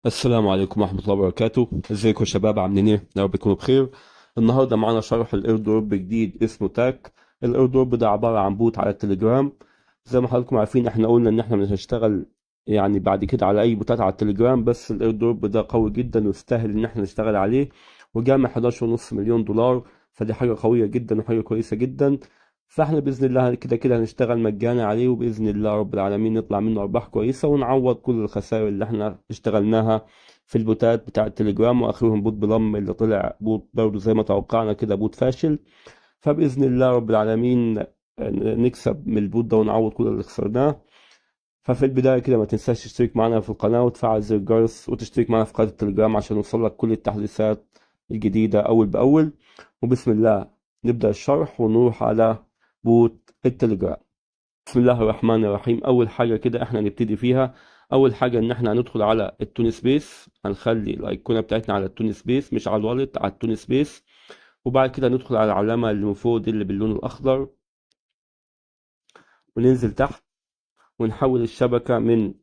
السلام عليكم ورحمة الله وبركاته. ازيكم يا شباب، عاملين ايه؟ يا رب تكونوا بخير. النهارده معانا شرح ال airdrop جديد اسمه تاك. ال airdrop ده عبارة عن bot على التليجرام. زي ما حضراتكم عارفين احنا قلنا ان احنا مش هنشتغل يعني بعد كده على اي بوتات على التليجرام، بس ال airdrop ده قوي جدا ويستاهل ان احنا نشتغل عليه، وجامع 11.5 مليون دولار، فدي حاجة قوية جدا وحاجة كويسة جدا. فاحنا باذن الله كده كده هنشتغل مجانا عليه، وباذن الله رب العالمين نطلع منه ارباح كويسة ونعوض كل الخسائر اللي احنا اشتغلناها في البوتات بتاع التليجرام، واخرهم bot بلم اللي طلع bot برضه زي ما توقعنا كده bot فاشل. فباذن الله رب العالمين نكسب من ال bot ده ونعوض كل اللي خسرناه. ففي البداية كده ما تنساش تشترك معنا في القناة وتفعل زر الجرس وتشترك معنا في قناة التليجرام عشان يوصلك كل التحديثات الجديدة اول باول. وبسم الله نبدا الشرح ونروح على bot التليجرام. بسم الله الرحمن الرحيم. اول حاجة كده احنا نبتدي فيها، اول حاجة ان احنا هندخل على ال TON Space، هنخلي الايقونه بتاعتنا على ال TON Space مش على ال wallet، على ال TON Space. وبعد كده ندخل على العلامة اللي من فوق دي اللي باللون الاخضر، وننزل تحت ونحول الشبكة من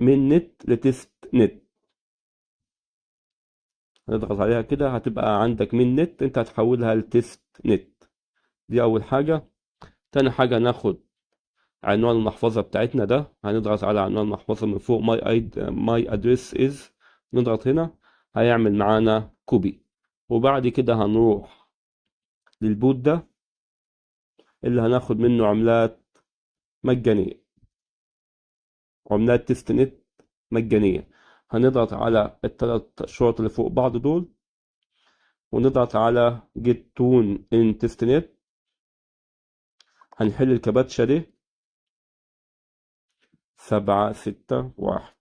mainnet ل testnet. هنضغط عليها كده هتبقى عندك mainnet، انت هتحولها ل testnet. دي اول حاجة. تاني حاجة ناخد عنوان المحفظة بتاعتنا ده، هنضغط على عنوان المحفظة من فوق my address is، نضغط هنا هيعمل معانا copy. وبعد كده هنروح لل bot ده اللي هناخد منه عملات مجانية، عملات testnet مجانية. هنضغط على الثلاث شرط اللي فوق بعض دول ونضغط على get TON in testnet. هنحل الكباتشة دي 7 6 1،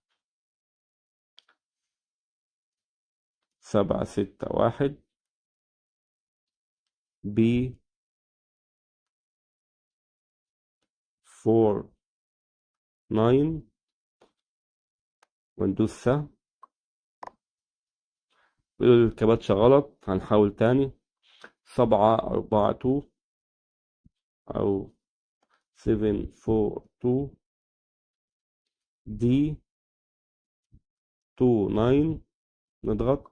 7 6 1 B 4 9 وندوس سهم. بيقول الكباتشة غلط، هنحاول تاني. 7 4 2 أو 7 4 2 D 2 9، نضغط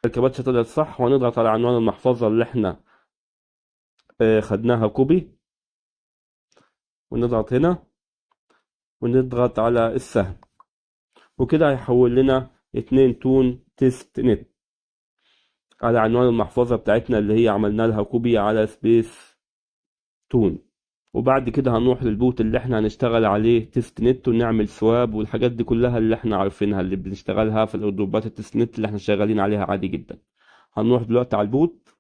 الكباتشة طلعت صح، وهنضغط على عنوان المحفظة اللي احنا خدناها copy، ونضغط هنا ونضغط على السهم، وكده هيحول لنا 2 TON testnet على عنوان المحفظة بتاعتنا اللي هي عملنا لها copy على Space TON. وبعد كده هنروح لل bot اللي احنا هنشتغل عليه testnet ونعمل swap والحاجات دي كلها اللي احنا عارفينها اللي بنشتغلها في الايردروبات ال testnet اللي احنا شغالين عليها عادي جدا. هنروح دلوقتي على ال bot.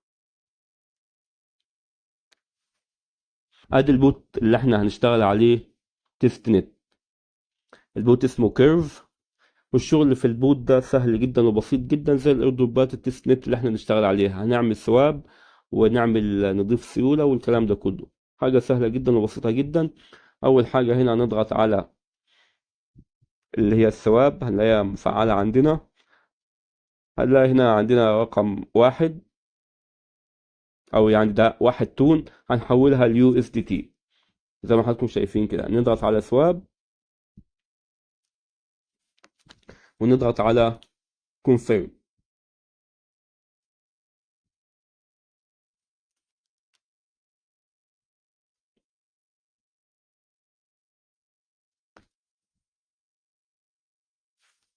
ادي ال bot اللي احنا هنشتغل عليه testnet. ال bot اسمه Curve، والشغل في ال bot ده سهل جدا وبسيط جدا زي الايردروبات ال testnet اللي احنا بنشتغل عليها. هنعمل swap ونعمل نضيف سيولة والكلام ده كله، حاجة سهلة جدا وبسيطة جدا. أول حاجة هنا نضغط على اللي هي ال swap، هنلاقيها مفعلة عندنا، هنلاقي هنا عندنا رقم 1 أو يعني ده 1 TON، هنحولها ل USDT زي ما حضراتكم شايفين كده. نضغط على swap ونضغط على confirm.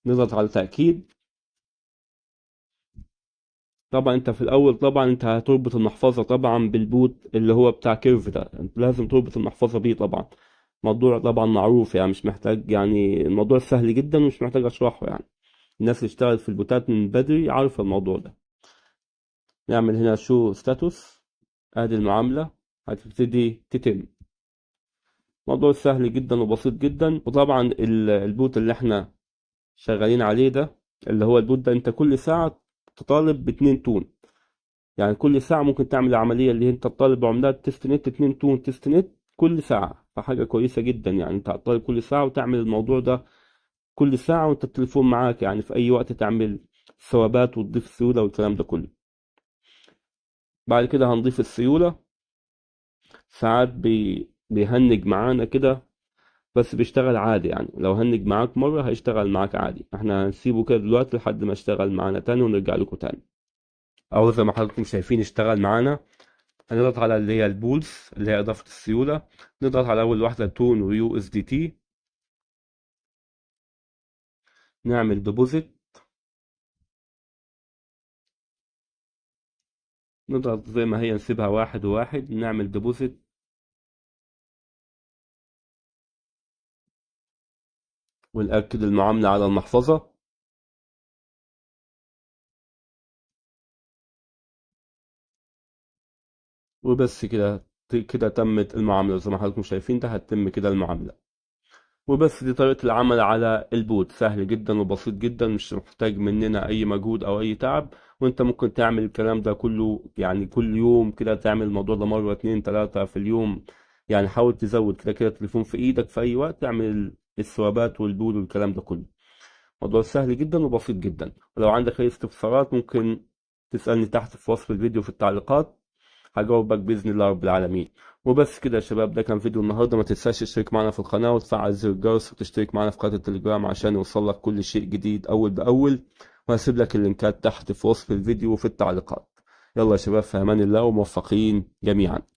نضغط على تأكيد. طبعا انت في الاول طبعا انت هتربط المحفظة طبعا بال bot اللي هو بتاع Curve ده، انت لازم تربط المحفظة بيه طبعا. موضوع طبعا معروف يعني، مش محتاج يعني، الموضوع سهل جدا ومش محتاج اشرحه يعني، الناس اللي اشتغلت في البوتات من بدري عارفة الموضوع ده. نعمل هنا show status، ادي المعاملة هتبتدي تتم. موضوع سهل جدا وبسيط جدا. وطبعا ال bot اللي احنا شغالين عليه ده اللي هو ال bot ده، انت كل ساعة تطالب باتنين TON، يعني كل ساعة ممكن تعمل العملية اللي انت تطالب بعملات testnet 2 TON testnet كل ساعة، فحاجة كويسة جدا يعني. انت هتطالب كل ساعة وتعمل الموضوع ده كل ساعة وانت التليفون معاك، يعني في اي وقت تعمل سوابات وتضيف سيولة والكلام ده كله. بعد كده هنضيف السيولة. ساعات بيهنج معانا كده، بس بيشتغل عادي، يعني لو هنج معاك مرة هيشتغل معاك عادي. احنا هنسيبه كده دلوقتي لحد ما يشتغل معانا تاني ونرجع لكم تاني. اهو زي ما حضراتكم شايفين اشتغل معانا. هنضغط على اللي هي ال pools اللي هي اضافة السيولة، نضغط على اول واحدة تون ويو اس دي تي، نعمل deposit، نضغط زي ما هي نسيبها 1 و1، نعمل deposit. ونأكد المعاملة على المحفظة. وبس كده، كده تمت المعاملة زي ما حضراتكم شايفين، ده هتتم كده المعاملة. وبس دي طريقة العمل على ال bot، سهل جدا وبسيط جدا، مش محتاج مننا أي مجهود أو أي تعب. وأنت ممكن تعمل الكلام ده كله كل يوم كده، تعمل الموضوع ده مرة 2 3 في اليوم، حاول تزود كده كده التليفون في إيدك في أي وقت، تعمل السوابات وال pool والكلام ده كله. موضوع سهل جدا وبسيط جدا. ولو عندك أي استفسارات ممكن تسألني تحت في وصف الفيديو في التعليقات، هجاوبك بإذن الله رب العالمين. وبس كده يا شباب، ده كان فيديو النهارده. ما تنساش تشترك معنا في القناة وتفعل زر الجرس وتشترك معنا في قناة التليجرام عشان يوصلك كل شيء جديد أول بأول، وهسيب لك اللينكات تحت في وصف الفيديو وفي التعليقات. يلا يا شباب، في أمان الله وموفقين جميعا.